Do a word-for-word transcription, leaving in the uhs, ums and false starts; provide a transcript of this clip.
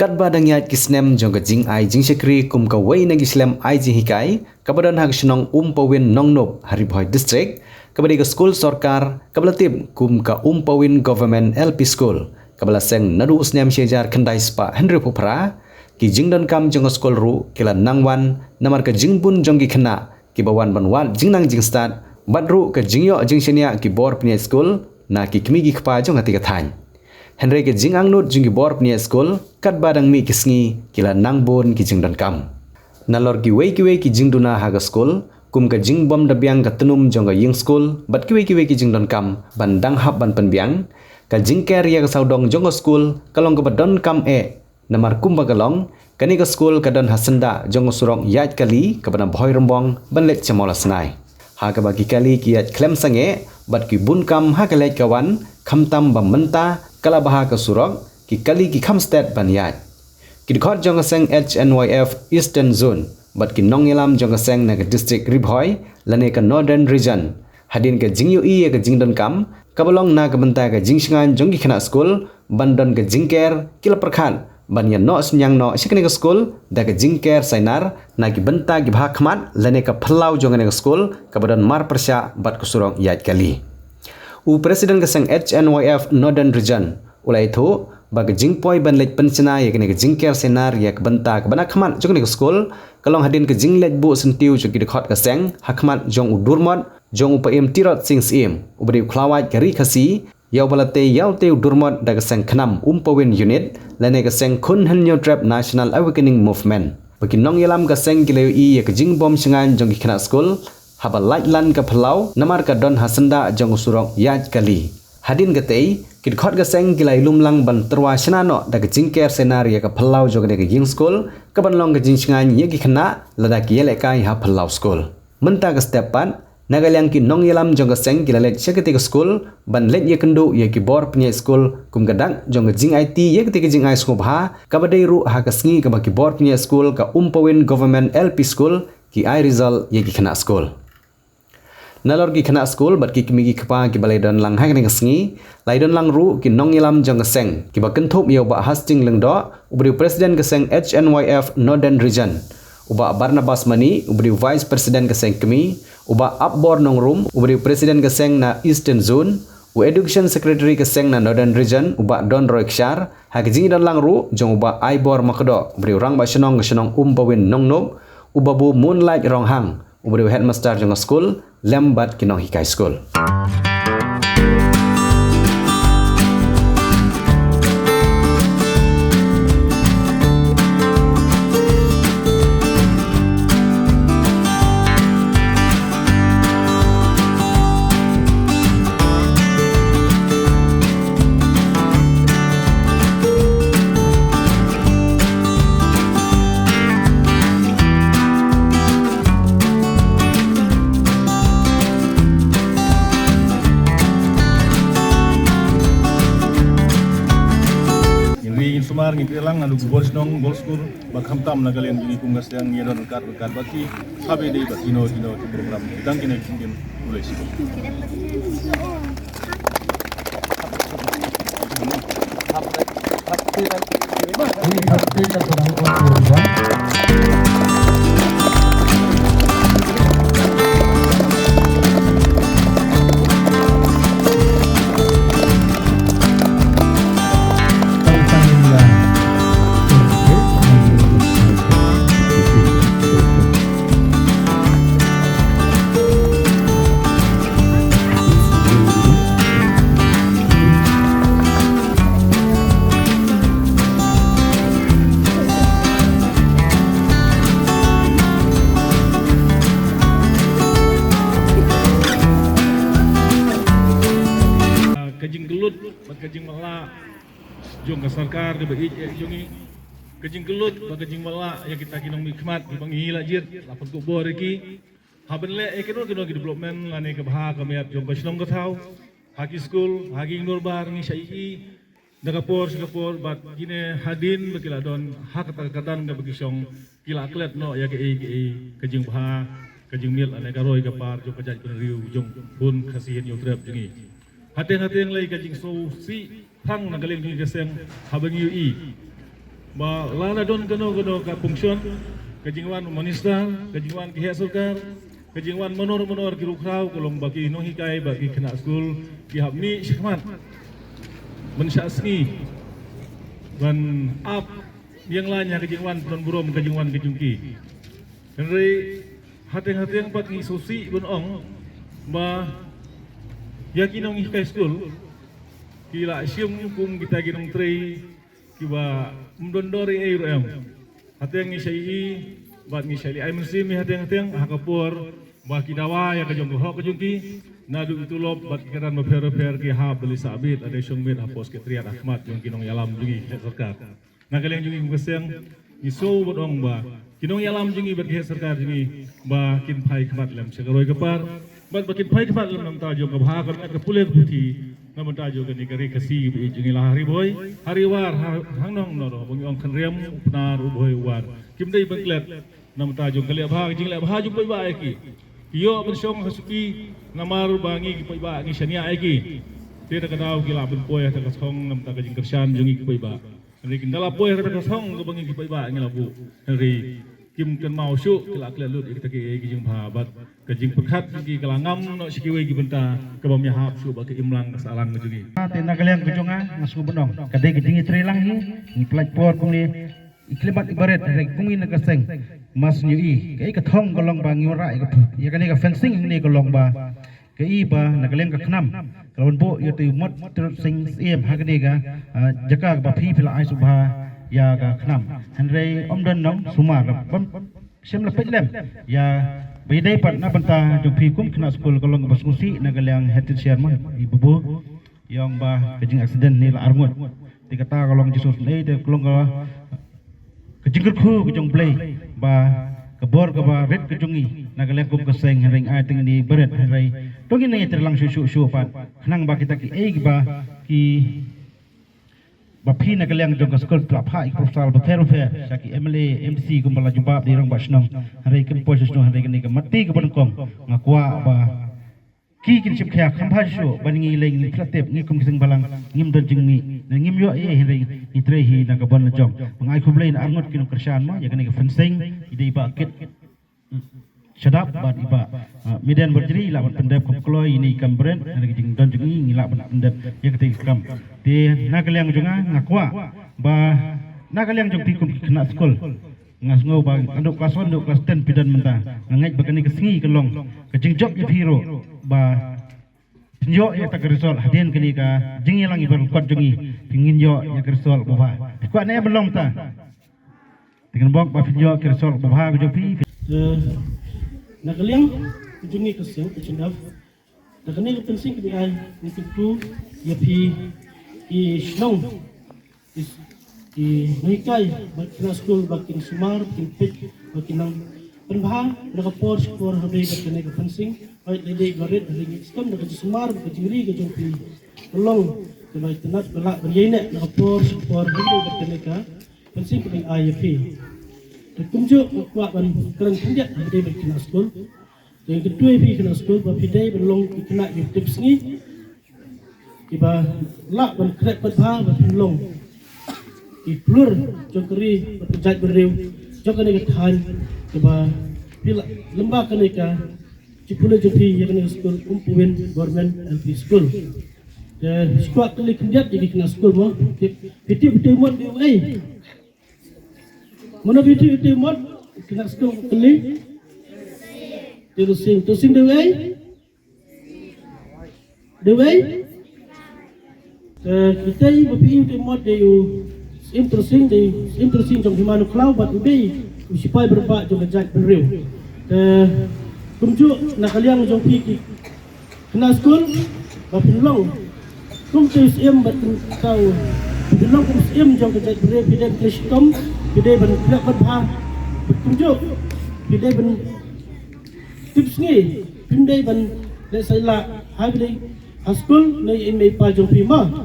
Katba dang ïaid ki snem jong ka jingai jingshakri kum kawei na ki shlem ai jinghikai kaba don ha ka shnong Umpawin Nongnub ha Ri Bhoi District, kaba dei ka skul sorkar kaba la tip kum ka Umpawin Government L P School, kaba la seng naduh u snem shi hajar khyndai spah hynriewphew phra, ki jingdonkam jong ka skul ruh ki la nang wan namar ka jingbun jong ki khynnah kiba wan ban wad jingnang jingstad, bad ruh ka jingïoh jingshaniah ki bor pynïaid skul na ki kmie ki kpa jong katei ka thaiñ. Hynrei ka jingangnud jong ki bor pynïaid skul katba dang mih ki sngi ki la nang bun ki jingdonkam. Nalor kiwei kiwei ki jingduna ha ka skul, kum ka jingbym da biang ka tnum jong ka ïing skul bad kiwei kiwei ki jingdonkam ban dang hap ban pynbiang, ka jingker ïa ka sawdong jong ka skul ka long kaba donkam eh. Namar kumba ka long, kane ka skul ka don ha syndah jong u surok ïaid kali kaba na Bhoirymbong ban leit sha Mawlasnai, ha kaba ki kali ki ïaid khlem sangeh bad ki bun kam ha ka leit ka wan, khamtam ba mynta ka la bha ka surok, ki kali ki kham stet ban ïaid. Ki dkhot jong ka seng H N Y F Eastern Zone bad ki nongïalam jong ka seng na ka District Ri Bhoi lane ka Northern Region, hadien ka jingïohi ïa ka jingdonkam kaba long na ka bynta ka jingshngaiñ jong ki khynnah skul ban don ka jingker, ki la pyrkhat ban ïa noh synñiang noh sha kane ka skul da ka jingker sainar na ki bynta kiba ha khmat lane ka phyllaw jong kane ka skul kaba don marpyrshah bad ka surok ïaid kali. U President ka seng H N Y F Northern Region u la ïathuh ba ka jingpoi ban leit pynshna ïa kane ka jingker sainar ïa ka bynta kaba na khmat jong kane ka skul ka long hadien ka jingleit buh syntiew jong ki dkhot ka seng ha khmat jong u Durmot jong u Paiem Tirot Sing Syiem, uba dei u khlawait ka Ri Khasi, ïa uba la tei ïa utei u Durmot da ka seng KHNAM Umpawin Unit lane ka seng Khun Hynñiewtrep National Awakening Movement. Ba ki nongïalam ka seng ki la ïohi ïa ka jingbym shngaiñ jong ki khynnah skul haba lait lan ka phyllaw namar ka don ha syndah jong u surok ïaid kali. Hadien katei, ki dkhot ka seng ki la ïalum lang ban tyrwa shna noh da ka jingker sainar ïa ka phyllaw jong kane ka ïing skul, kaban long ka jingshngaiñ ïa ki khynnah lada ki ïalehkai ha phyllaw skul. Mynta ka step pat, na ka liang ki nongïalam jong ka seng ki la leit sha katei ka skul ban leit ïakynduh ïa ki bor pynïaid skul kum ka dak jong ka jingaiti ïa katei ka jingai sngewbha, kaba dei ruh ha ka sngi kaba ki bor pynïaid skul ka Umpawin Government L P School ki ai result ïa ki khynnah skul. Nalor ki khynnah skul bad ki kmie ki kpa kiba la ïadon lang ha kane ka sngi, la ïadon lang ruh ki nongïalam jong ka seng, kiba kynthup ïa u Bah Hasting Lyngdoh, uba dei u President ka seng H N Y F Northern Region, u Bah Barnabas Mani, uba dei u Vice President ka seng Kmie, u Bah Apbor Nongrum, uba dei u President ka seng na Eastern Zone, u Education Secretary ka seng na Northern Region, u Bah Donroy Kshar, ha ka jingïadon lang ruh jong u Bah Aibor Makdoh, uba dei u Rangbah Shnong ka shnong Umpawin Nongnub, u Babu Moonlight Ronghang, uba dei u headmaster jong ka skul, lem bad ki nonghikai skul. Ngin ri ngin sumar ngin kren lang naduh ki bor shnong bor skur ba khamtam na ka liang jong ngi kum ka seng ngi don ryngkat ryngkat bad ki ha ba ïadei bad kino kino ki program dang kine ki kin pule skur. Ka jingkyllut bad ka jingmatlah jong ka sorkar kaba ïeit eh jong ngi, ka jingkyllut bad ka jingmatlah ïa kita ki nongmihkhmat kiba ngi la jied la pynkup bor ïa ki ha ban leh ïa kino kino ki development lane ka bha ka miat jong ka shnong ka thaw, ha ki skul, ha ki ïing dorbar ngi shah ïohi na ka por sha ka por bad kine hadien ba ki la don ha kata ka kyrdan kaba ki shong ki la klet noh ïa kaei kaei ka jingbha ka jingmiat lane ka roi ka par jong ka jaitbynriew jong Khun Khasi Hynñiewtrep jong ngi. Hateng hateng lei ka jingsngewsih tang na ka liang jong ngi ka seng haba ngi ïohi Ba lada don kano kano ka function, ka jingwan u minister, ka jingwan ki heh sorkar, ka jingwan manor manor ki rukhraw, ka long ba ki nonghikai bad ki khynnah skul ki hap mih shakhmat ban shah sngi ban ap ïeng laiñ ha ka jingwan pynburom ka jingwan ka jong ki. Hynrei hateng hateng pat ngi sngewsih ban ong ba ïa ki nonghikai skul ki la shim kum kita ki nongtrei kiba ym don dor ei ei ruh em. Hateng ngi shah ïohi bad ngi shah leh ai mynsiem ïa hateng hateng ha ka por ba ki dawa ïa ka jong ka hok ka jong ki, naduh ki tulop bad ki kyrdan bapher bapher ki hap ban leit sah beit, lane shong beit hapoh Secretariat ha khmat jong ki nongïalam jong ngi ki heh sorkar. Na ka liang jong ngi kum ka seng ngi sngew bad ong ba ki nongïalam jong ngi bad ki heh sorkar jong ngi ba kin phai khmat lem sha ka roi ka par bad ba kin phai khmat lem na bynta jong ka bha ka met ka pule ka puthi, na bynta jong kane ka ri Khasi ba ïeit jong ngi la ha Ri Bhoi, ha Ri War, ha Hangnong, na ruh ba ngi ong Khynriam, u Pnar, u Bhoi, u War, kim dei ban klet na bynta jong ka leh bha ka jingleh bha jong paidbah ïa ki. Ki ïoh ban shong ha suki namar ba ngi ki paidbah ngi shaniah ïa ki. Te da ka daw ki lah ban poi ha ka thong na bynta ka jingkyrshan jong ngi ki paidbah. Hynrei kin da la poi ha ka thong kaba ngi ki paidbah ngi la buh, hynrei kim kynmaw shuh, ki la klet lut ïa kita kiei ki jingbha bad ka jingpyrkhat jong ki ka la ngam noh sha kiwei ki bynta kaba ym ïahap shuh bad ka imlang ka sahlang ka jong ngi. Te na ka liang ka jong nga nga sngew ban ong ka dei ka jingïatreilang hi, ngi pynlait por kumne i khyllipmat i barit, hynrei kum ngi na ka seng ma sngew i kaei ka thong ka long ba ngi wanrah ïa ka, ïa kane ka fencing hangne ka long ba kaei ba na ka liang ka KHNAM ka la ban buh ïa u Mot Tirot Sing Syiem ha kane ka, ah, jaka kaba phi phi la ai sngewbha ïa ka KHNAM. Hynrei ym don nong sumar bym shem la peit lem ïa ba ïadei pat na bynta jong phi kum khynnah skul ka long kaba sngewsih na ka liang head teacher mo i bubu. Ïa ong ba ka jing accident ne la arngut. Te kata ka long jingsngewsih, te ka long ka, ka jingkyrkhu ka jong Blei ba ka bor kaba rit ka jong ngi na ka liang kum ka seng, hynrei ai teng ni barit, hynrei to ngin ïatreilang shuh shuh shuh pat khnang ba kita kiei kiba ki ba phi na ka liang jong ka skul phi la phah ïa ki proposal bapher bapher sha ki MLA, MDC kumba la jubab da i Rangbah Shnong, hynrei kim poi sha shnong, hynrei kane ka mati kaba nyngkong nga kwah ba ki kin shim khia kham bha shuh ba ngi lei ngi phi la tip ngi kum ki seng bhalang ngim don jingmih ne ngim ïoh ei ei, hynrei ngi trei hi na ka bor la jong. Ba nga ai khublei na arngut ki nongkyrshan mo ïa kane ka fencing, i dei i Bah Kit Shadap bad i Bah, ah, Miden Bajri, i lah ban pyndep kham kloi ïa ine i kam bret, hynrei ka jingdon jong ngi ngi lah ban pyndep ïa kata ka kam. Te na ka liang jong nga nga kwah ba na ka liang jong phi kum ki khynnah skul nga sngew ba naduh klas one naduh klas ten phi don mynta. Nga ngeit ba kane ka sngi ka long ka jingjop ïa phi ruh ba phin ïoh ïa kata ka result hadien kane ka jingïalang iba lyngkot jong ngi, phin ngin ïoh ïa ka result ba bha. Phi kwah ne ban long mynta? Te ngan bok ba phin ïoh ïa ka result ba bha ka jong phi. Eh, na ka liang ka jong ngi ka seng ka jingdap da kane ka fencing ka dei ai ngi kyntu ïa phi ki shnong, ki, ki nonghikai bad ki khynnah skul ba kin sumar, ba kin peit, ba kin nang pynbha na ka por sha ka por hynrei bad kane ka fencing. Hooid, lei dei ba rit hynrei ngi skhem da ka jingsumar bad ka jingri ka jong phi ka long kaba itynnad, ba lah ban ïaineh na ka por sha ka por hynrei bad kane ka fencing kaba ai ïa phi. Te kumjuh nga kwah ban kren khyndiat hynrei bad ki khynnah skul. Te nga kyntu ïa phi ki khynnah skul ba phi dei ban long ki khynnah kiba tipsngi, kiba lah ban khreh pat bha ba phin long ki khlur jong ka ri bad ka jaitbynriew jong kane ka thaiñ, kaba phi lah lyngba kane ka jingpule jong phi ïa kane ka skul Umpuwin Government LP School. Te shuwa kylli khyndiat ïa ki khynnah skul mo, phi tip uta u Mot dei uei? Mano phi tip uta u Mot? Khynnah skul kylli. Tirot Sing, Tirot Sing dei uei? Dei uei? Eh, kita i ba phi i u Mot dei u Syiem Tirot Sing, dei Syiem Tirot Sing jong Hima Nongkhlaw bad u dei u sipai ba rymbah jong ka jaitbynriew. Te kumjuh na ka liang jong phi ki khynnah skul ba phin long kum u Syiem bad kum u, phin long kum u Syiem jong ka jaitbynriew, phi dei ban trei shitom, phi dei ban khleh pat bha, bad kumjuh phi dei ban tipsngi, phim dei ban leh saila ha bynta ha skul ne i mei i pa jong phi mo.